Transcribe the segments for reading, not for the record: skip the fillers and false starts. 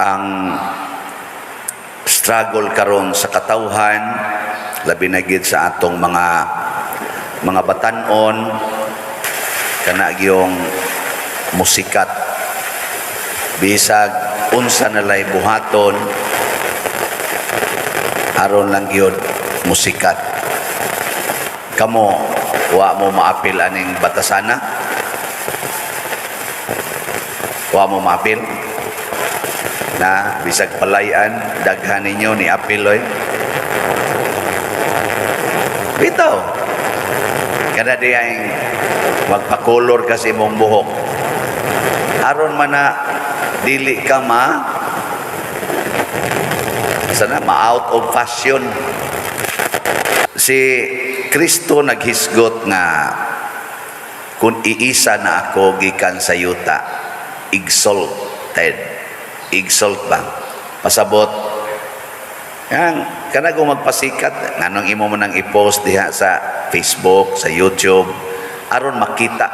Ang struggle karon sa katawhan, labi na gid sa atong mga batanon, kana gyung musikat, bisag unsa na lay buhaton, aron lang gyud musikat. Kamo, wa mo maapil aning batasana? Wa mo maapil na bisag palayan? Daghan ninyo ni apil oy. Bitaw kada di ay magpakulor kasi imong buhok aron man na dili ka ma sana ma out of fashion. Si Kristo naghisgot nga kung iisa na ako gikan sa yuta, exalted, exalt ba, pasabot yang kana kung magpasikat, nganong imo mo nang i-post diha sa Facebook, sa YouTube, aron makita,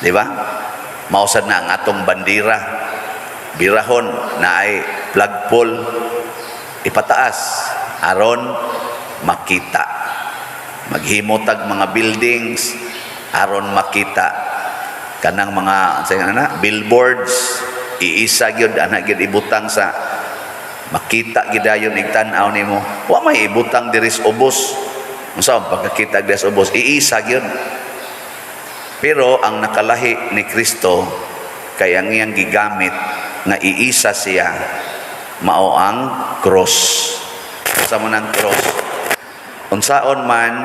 di ba? Mao sad na ang atong bandira, birahon na ay flagpole, ipataas aron makita. Maghimo tag mga buildings aron makita. Kanang mga sa na billboards, iisa gyud ana gyud ibutang sa makita gyud dayon ig tan-aw nimo. Wa may ibutang diri sa ubos. Unsa ang pagkakita diri sa ubos? Iisa gyud. Pero ang nakalahi ni Kristo kay ang iyang gigamit nga iisa siya mao ang cross. Sa mo ng cross, unsaon man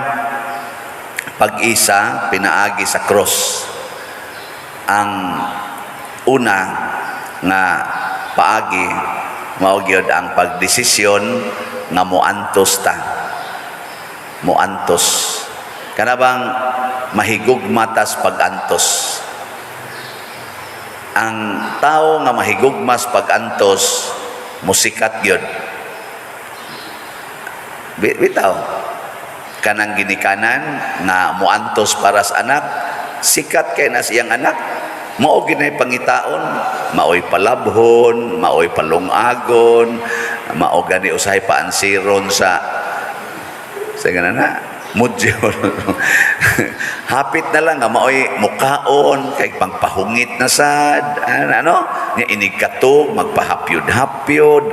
pag-isa pinaagi sa cross? Ang una nga paagi mao gyud ang pagdesisyon nga moantos ta, moantos. Kana bang mahigugma tas pag-antos? Ang tao nga mahigugmas pag-antos, musikat gyud. Bitaw kanang ginikanan nga moantos para sa anak, sikat kay na siyang anak. Mao ginay pangitaon, maoy palabhon, maoy palungagon, mao gani usahay paansiron sa ganana na mudyo. Hapit na lang nga maoy mukaon kay pangpahungit na sad ano, ano nga inig katog magpahapyod-hapyod.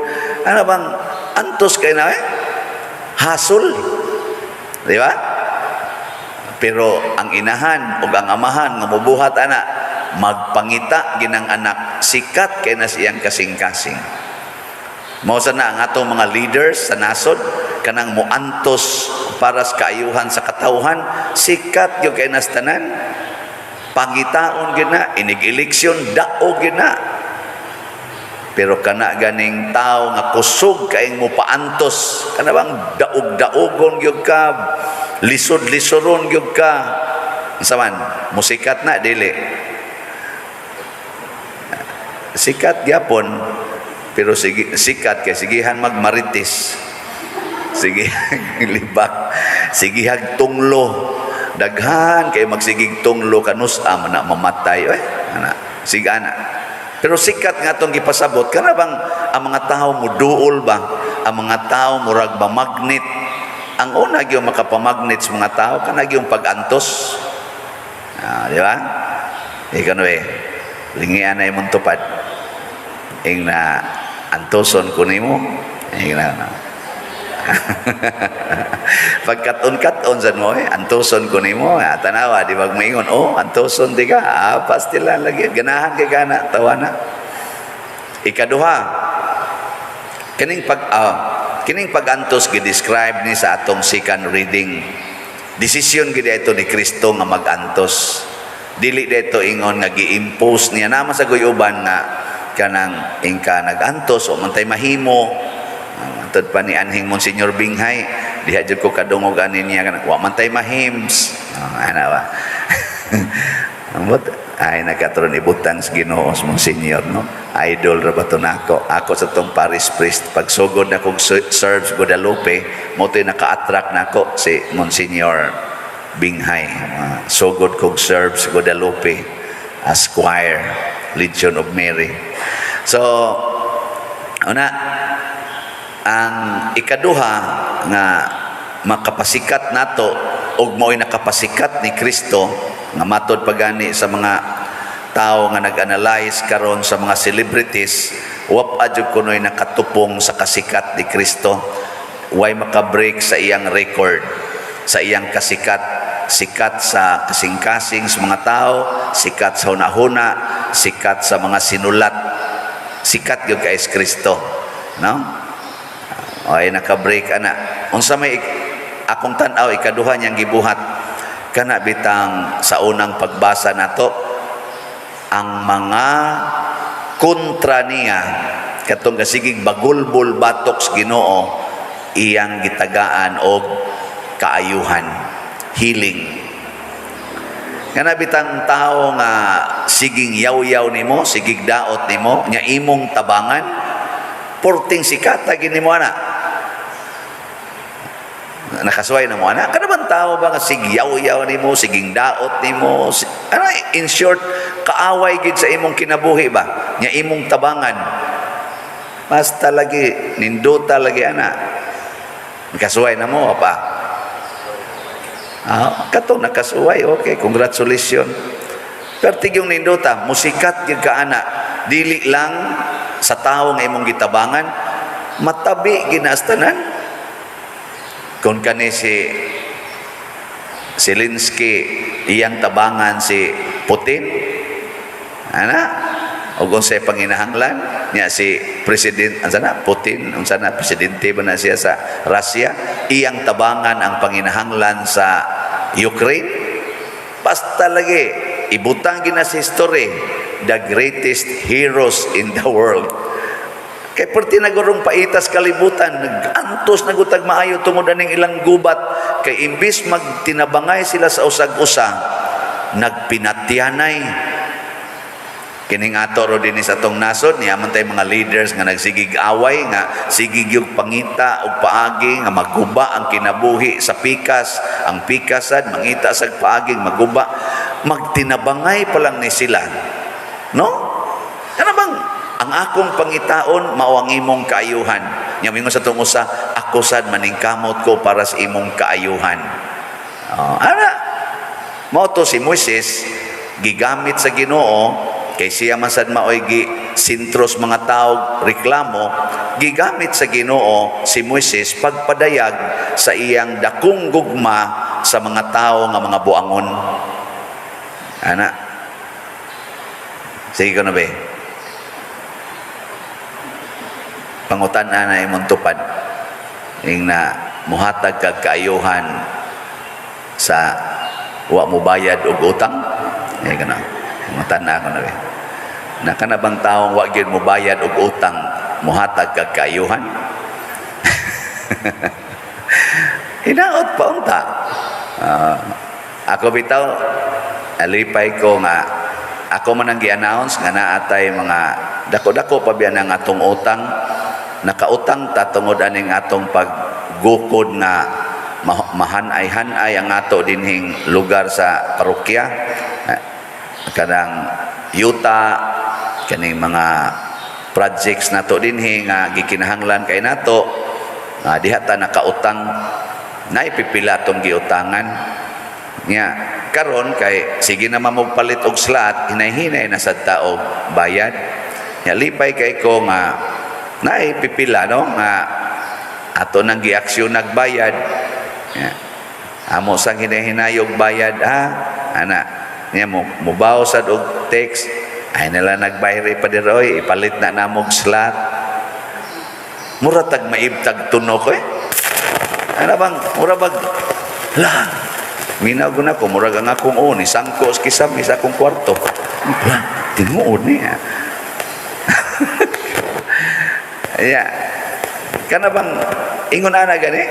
Ano bang antos kay na eh hasol, di ba? Pero ang inahan o ang amahan nga mubuhat ana, magpangita ginang anak, sikat kay na siyang kasing-kasing. Mao sa na ang atong mga leaders sa nasod, kanang muantos para sa kaayuhan sa katawhan, sikat gyud kay nas tanan. Pangitaon gyud na, inig eleksyon daog gyud na. Pero kana ganing tao nga kusog kaing mopaantos, kana bang daog-daogon gyud ka, lisod-lisoron gyud ka. Unsa man, musikat na dili? Sikat gyapon, pero sige, sikat kay sigihan magmarites. Sige, libak. Sigihag tunglo. Daghan kay magsigig tunglo kanus man na mamatay eh ana. Sige ana. Pero sikat nga atong gipasabot, kana bang ang mga tao muduol ba? Ang mga tao murag mamagnet. Ang una gyud makapamagnet sa mga tao kana gyud pag-antos. Ah, di ba? Ikaw eh, lingian na imong tupad. Ing na antoson ko nimo. Ing na. Pagkat-on-kat-on sad mo eh, antoson ko nimo, ah, tanawa, di ba maingon, "Oh, antoson di ka," ah, pastila lagi, ganahan kay kana, tawa na. Ikaduha, kining pag-antos gi-describe ni sa atong second reading. Desisyon gid ito ni Kristo nga mag-antos. Dili dito ingon nga gi-impose niya naman sa guyuban nga kanang ingka nag-antos o man tay mahimo. Antod pa ni anhing Monsignor Binghay, diha jud ko kadungog ani niya, kanang wa man tay mahims. Oh, ana ba? Ambot ay nagkatron ibutang sa Ginoo sa Monsignor, no. Idol ra ba to nako? Ako sa tong parish priest, pagsugod na kog serve sa Guadalupe, mo to'y naka-attract nako si Monsignor Binghay. Sugod kog serve sa Guadalupe as choir, Legion of Mary. So, Una, ang ikaduha nga makapasikat nato og mao'y nakapasikat ni Kristo nga matod pagani sa mga tao nga nag-analyze karon sa mga celebrities, wa pa jud kunoy nakatupong sa kasikat ni Kristo. Way maka-break sa iyang record, sa iyang kasikat. Sikat sa kasing-kasing sa mga tao, sikat sa hunahuna, sikat sa mga sinulat, sikat gyud kay Kristo, no? Ay naka-break ana. Unsa may akong tan-aw ikaduha niyang gibuhat, kana bitang sa unang pagbasa nato, ang mga kontra niya, katong gasigig bagulbol batok sa Ginoo, iyang gitagaan og kaayuhan, healing. Kana bitang tao nga siging yaw-yaw nimo, sigig daot nimo, nya imong tabangan, porting sikata gini mo ana. Nakasuway na mo ana. Kana bang tao ba nga sig yaw-yaw nimo, siging daot nimo, ano, in short, kaaway gid sa imong kinabuhi ba? Nya imong tabangan. Basta lagi nindota lagi ana. Nakasuway na mo pa. Ah, katong nakasuway, okay, congratulations. Pero tigyong nindota, musikat gyud ka ana. Dili lang sa tao nga imong gitabangan, matabi ginastanan. Kung kani si Zelensky, iyang tabangan si Putin, ana, o kung sa panginahanglan niya si President, unsa na, Putin, unsa na, presidente ba na siya sa Russia, iyang tabangan ang panginahanglan sa Ukraine, basta lagi ibutang gina sa history, the greatest heroes in the world. Kay perti nagurong paitas kalibutan, nag-antos nagutag maayo tungod aning ilang gubat, kay imbis magtinabangay sila sa usag-usa, nagpinatyanay. Kining ato ro dinhi sa atong nasod, niya man tay mga leaders nga nagsigig away, nga sigig yung pangita og paagi nga maguba ang kinabuhi sa pikas, ang pikasad mangita sa paaging maguba, magtinabangay pa lang ni sila. No? Kana bang ang akong pangitaon mao ang imong kaayuhan. Nya mingon sa tong usa, ako sad maningkamot ko para sa imong kaayuhan. Oh, ana. Mao to si Moises, gigamit sa Ginoo kay siya man sad maoy gi sentros mga tao reklamo, gigamit sa Ginoo si Moises pagpadayag sa iyang dakong gugma sa mga tao nga mga buangon. Ana. Sige ko na be. Pangutan na imong tupad. Ing na muhatag kag kaayuhan sa wa mo bayad og utang. Sige ko na. Pangutan na ako na be. Na kana bang taong wa gyud mo bayad og utang, muhatag kag kaayuhan? Hinaot pa unta. Ako bitaw alipay ko nga ako man ang gi-announce nga naatay mga dako-dako pa biya ng atong utang. Nakautang ta tungod aning atong paggukod nga mahanay-hanay ang ato dinhing lugar sa parokya. Kanang yuta, kaning mga projects nato dinhi nga gikinahanglan kay nato, diha ta nakautang, naipipila atong giutangan. Nya karon kay sige na mamugpalit og slot, hinay-hinay na sad ta og bayad. Nya lipay kay ko nga naipipila, no, nga ato nang giaksyon nagbayad. Nya amo sang hinay-hinay og bayad ha, ana. Nya mo mubaw sad og text, ay nila nagbayri pa diroy, ipalit na namog slot. Mura tag maibtag tunok eh. Ana bang mura bag la minaw ko na ko, murag ang akong ni sangko sa kisam sa akong kwarto. La, tinuod niya. Yeah. Kana bang ingon ana gani?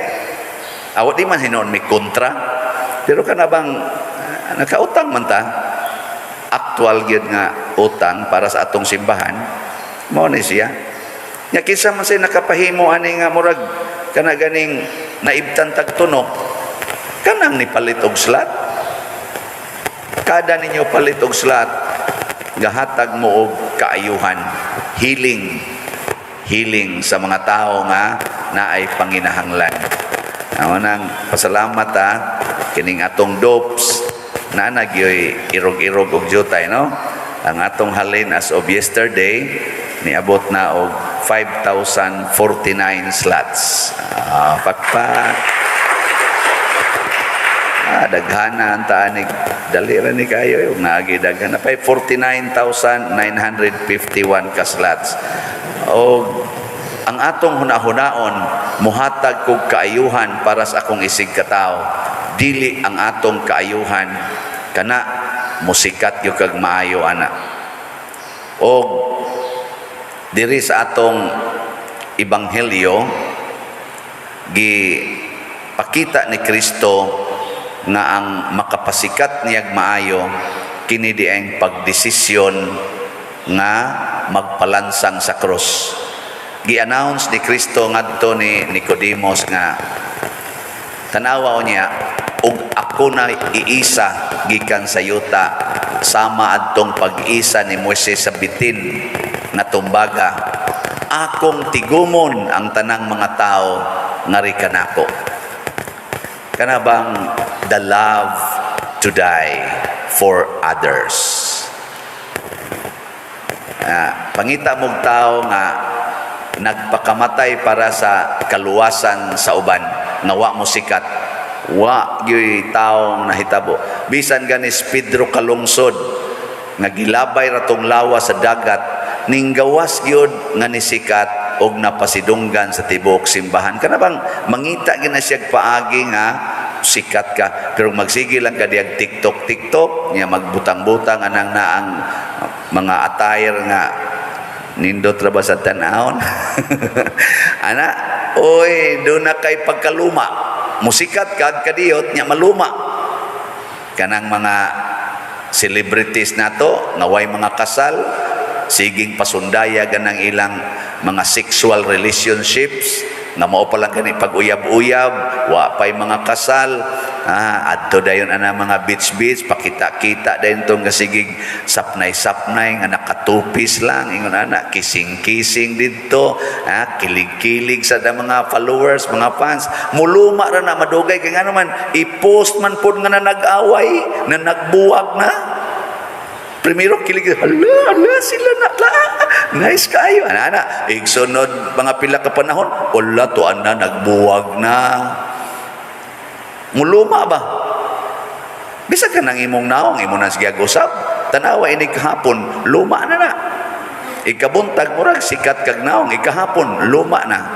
Awa di man hinuon may kontra. Pero kana bang nakautang man ta, actual gyud nga utang para sa atong simbahan, mao ni siya. Nya kinsa man say nakapahimo ani nga murag kana ganing naibtan tag tunok, kanang nipalit og slot. Kada ninyo palit og slot, gahatag mo og kaayuhan, healing. healing sa mga tao nga naay panginahanglan. Amo nang pasalamat ta kining atong dopes na nagyoy irog-irog og jutay, no? Ang atong halin as of yesterday, niabot na og 5,049 slots. Ah, pakpak. Ah, daghana ang taanig. Dali ra ni kayo eh. Naagi daghan na pa 49,951 ka slots. O ang atong hunahunaon, muhatag kog kaayuhan para sa akong isig katao. Dili ang atong kaayuhan kana musikat gyud kag maayo ana. O diri sa atong ebanghelyo, gi pakita ni Kristo nga ang makapasikat niyag maayo kini di ang pagdesisyon nga magpalansang sa krus. Gi-announce ni Kristo ngadto ni Nicodemos nga tanawa niya og ako na iisa gikan sa yuta sama adtong pag-isa ni Moises sa bitin nga tumbaga, akong tigumon ang tanang mga tao ngari kanako. Kana bang the love to die for others. Ah, pangita mog tao nga nagpakamatay para sa kaluwasan sa uban nga wa mo sikat, wa gyuy taong nahitabo. Bisan ganis Pedro Calungsod nga gilabay ra tong lawa sa dagat, ninggawas gyud nga nisikat og napasidunggan sa tibuok simbahan. Kana bang mangita gyud na siya paagi nga sikat ka, pero magsige lang ka diyag TikTok TikTok nya, magbutang-butang anang naang mga attire nga nindot ra ba sa tan-awon ana, oy, do na kay pagkaluma, musikat kag kadiyot nya maluma. Kanang mga celebrities nato nga way mga kasal, siging pasundaya ganang ilang mga sexual relationships nga mao pa lang gani pag-uyab-uyab, wa pay mga kasal. Ah, adto dayon ana mga beach beach, pakita-kita dayon tong gasigig sapnay-sapnay nga nakatupis lang, ingon ana, kissing-kissing didto, ah, kilig-kilig sa da mga followers, mga fans. Muluma ra na madugay kay ngano man i-post man pod nga na nag-away na, nagbuwag na. Primero kilig, hala, hala, sila na, la, nice kayo. Ana, ana, igsunod mga pila ka panahon, wala to, ana, nagbuwag na. Muluma ba? Bisa ka nang imong naong, imo na sige usab. Tanawa ini kahapon, luma na na. Ikabuntag, murag sikat kag naong, ikahapon, luma na.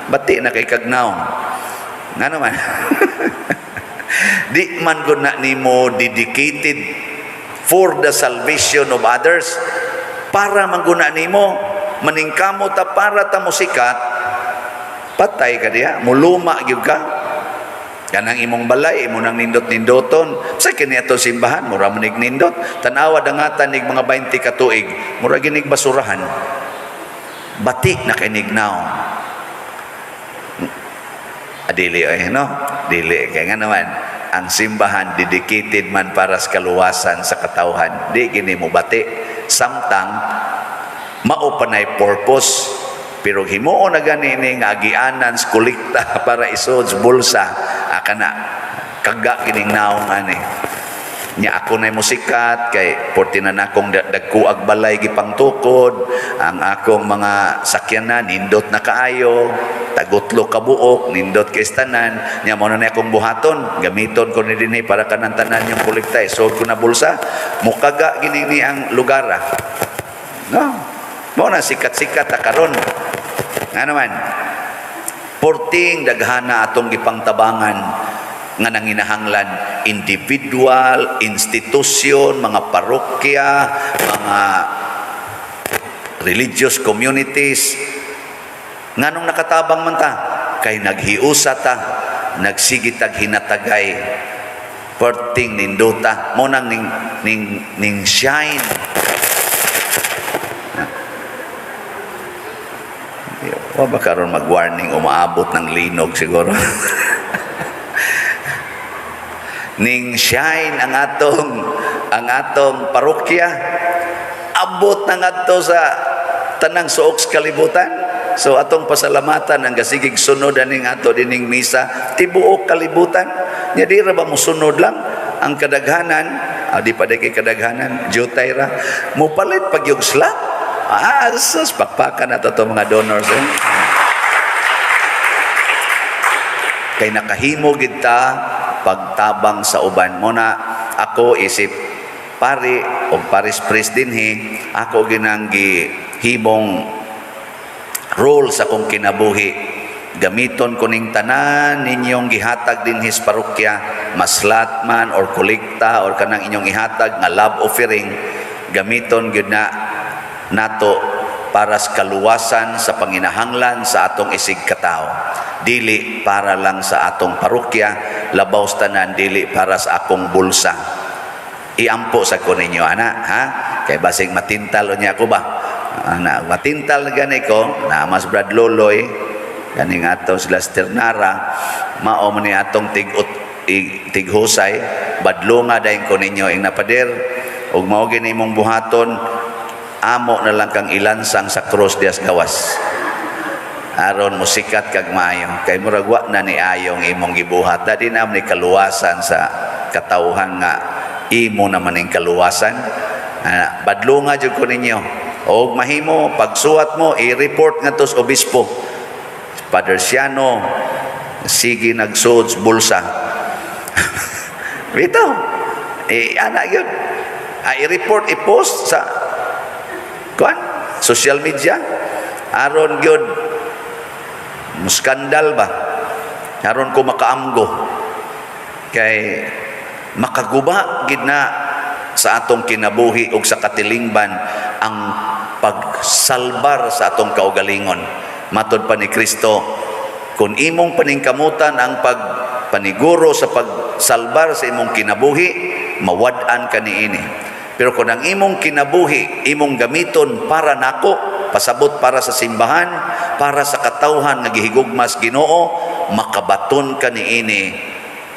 Bati na kay kag naong. Nga naman. Di man gud na nimo dedicated for the salvation of others, para mangguna nimo maningkamo ta para ta mo sikat, patay ka diha, muluma gyud ka. Kanang imong balay, imo nang nindot-nindoton. Sa kini ato simbahan, mura man nig nindot. Tanawa dangatan nig mga 20 ka tuig, mura ginig basurahan. Batik na kay naong. Adili eh, no? Dili. Kaya nga naman, ang simbahan dedicated man para sa kaluwasan sa katawhan. Di gini mo bati. Samtang mao pa na'y purpose. Pero himuon na gani ni nga agianan sa kolekta para isod sa bulsa. Aka na, kaga kining naong ani. Nya ako na musikat kay porti na nakong dagkuag balay gipangtukod, ang akong mga sakyanan nindot na kaayo, tagutlo ka buok, nindot kay tanan. Nya mo na akong buhaton, gamiton ko ni dinhi para kanang tanan yung kolekta isod ko na bulsa, mukaga gini ni ang lugar, ah. No, mo na sikat-sikat ta karon. Nga naman, porting daghana atong gipangtabangan nga nanginahanglan, individual, institusyon, mga parokya, mga religious communities. Nganong nakatabang man ta? Kay naghiusa ta, nagsigitag hinatagay, perting nindota, mo nang ning shine. Wa ba karon mag-warning, umaabot ng linog siguro. Ning shine ang atong parokya, abot na ngadto sa tanang suok sa kalibutan. So atong pasalamatan ang gasigig sunod aning ato dining misa tibuok kalibutan. Nya di ra ba musunod lang ang kadaghanan, di pa kay kadaghanan, jutay ra mupalit pag yung slot. Ah, sus, pakpakan na to mga donors, eh. Kay nakahimo gid ta pagtabang sa uban. Mo na ako isip pari o parish priest dinhi, ako ginang gihimong role sa akong kinabuhi. Gamiton ko ning tanan ninyong gihatag dinhi sa parokya, maslat man or kolekta or kanang inyong ihatag nga love offering, gamiton gyud na nato para sa kaluwasan sa panginahanglan sa atong isig katawo. Dili para lang sa atong parokya, labaw sa tanan dili para sa akong bulsa. Iampo sa ko ninyo ana, ha, kay basig matintal unya ko ba, ana, matintal na gani ko na mas Brad Loloy kaning atong sila Sternara, mao man ni atong tighusay. Badlonga dayon ko ninyo ing napader ug mao gini imong buhaton, amo na lang kang ilansang sa krus dias gawas aron musikat kag maayo, kay murag wa na ni ayong imong gibuhat. Dadi na ni kaluwasan sa katawhan nga imo naman ning kaluwasan. Ah, badlonga jud ko ninyo og mahimo pagsuwat mo, i-report ngadto sa obispo, "Father Siano sige nagsuod sa bulsa." Bitaw eh, ana yun. Ah, i-report, i-post sa kuan, social media, aron gyud muskandal ba, aron ko makaamgo, kay makaguba gid na sa atong kinabuhi ug sa katilingban ang pagsalbar sa atong kaugalingon. Matod pa ni Kristo, kung imong paningkamutan ang pagpaniguro sa pagsalbar sa imong kinabuhi, mawad-an ka niini. Pero kung ang imong kinabuhi imong gamiton para nako, pasabot para sa simbahan, para sa katawhan nga gihigugmas Ginoo, makabaton ka niini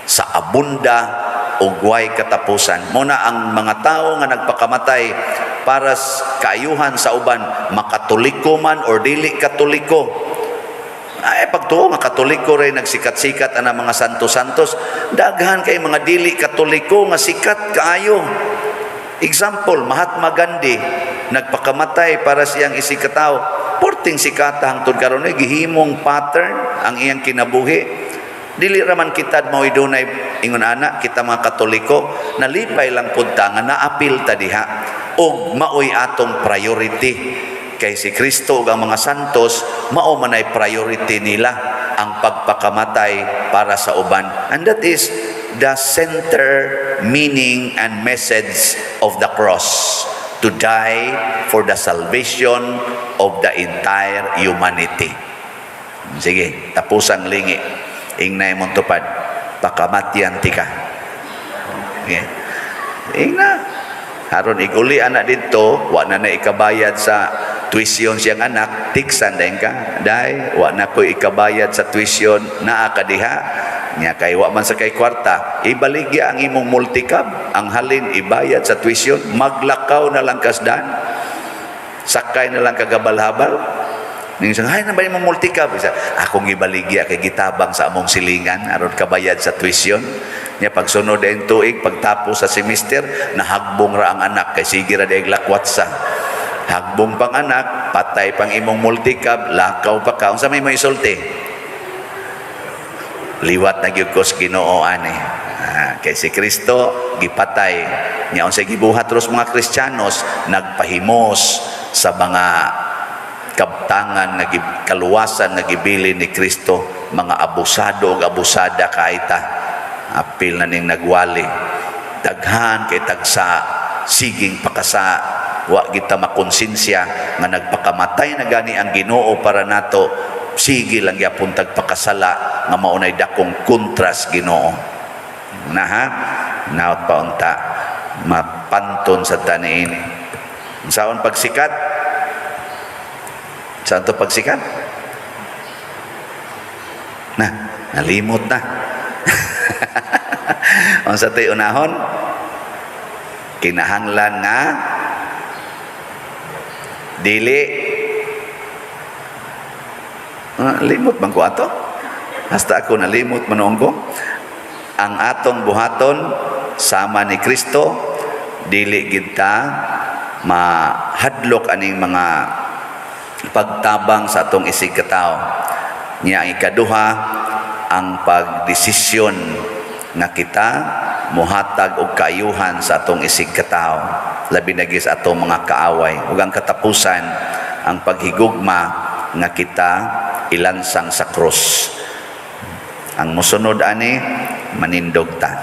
sa abunda ug way katapusan. Muna ang mga tao nga nagpakamatay para sa kaayuhan sa uban, makatoliko man or dili katoliko. Ay, pagtuo nga katoliko rin nagsikat-sikat ana mga santos-santos, daghan kay mga dili katoliko nga sikat kaayo. Example, Mahatma Gandhi, nagpakamatay para siyang isikataw. Porting sikata hangtod karon ay gihimong pattern ang iyang kinabuhi. Dili raman kita mao'y dunay ingon ana. Kita mga Katoliko, nalipay lang pud ta nga naapil ta diha ug maoy atong priority, kay si Kristo ug ang mga santos, mao manay priority nila ang pagpakamatay para sa uban. And that is the center meaning and message of the cross: to die for the salvation of the entire humanity. Sige, tapos ang lingi. Ingnay mong tupad, pakamatyan tika. Sige. Ingna. Haron iguli anak dito, wa na na ikabayad sa tuition siyang anak, tiksan din ka. "Day, wa na ko ikabayad sa tuition, naa ka diha?" Nya kay wa man sa kay kwarta, ibaligya ang imong multicab, ang halin ibayad sa tuition, maglakaw na lang kasdan. Sakay na lang kagabal-habal. Ning sa hay na ba imong multicab? Isa, akong ibaligya kay gitabang sa among silingan aron kabayad sa tuition. Nya pagsunod din tuig, pagtapos sa semester, nahagbong ra ang anak kay sige ra diay lakwat sa. Hagbong pang anak, patay pang imong multicab, lakaw pa ka. Unsa may mo isulti? Liwat na gyud ko sa Ginoo ani. Ah, kay si Kristo gipatay. Nya unsay gibuhat ros mga Kristiyanos? Nagpahimos sa mga kabtangan nga kaluwasan nga gibilin ni Kristo. Mga abusado ug abusada kaita. Apil na ning nagwali. Daghan kay tagsa siging pakasa, wa kita makonsensya nga nagpakamatay na gani ang Ginoo para nato, sige lang gyapon tag pakasala nga mao nay dakong kontras Ginoo. Na ha, naot pa unta mapanton sa taniini. Saon pagsikat? Saan to pagsikat na? Nalimot na. Unsa to'y unahon? Kinahanglan nga dili Ah, limot man ko ato. Hasta ako nalimot man ko. Ang atong buhaton sama ni Kristo, dili gid ta mahadlok aning mga pagtabang sa atong isig katawo. Nya ang ikaduha, ang pagdesisyon nga kita muhatag og kaayuhan sa atong isig katawo, labi na gyud sa atong mga kaaway, ug ang katapusan, ang paghigugma nga kita ilansang sa krus. Ang musunod ani, manindog ta.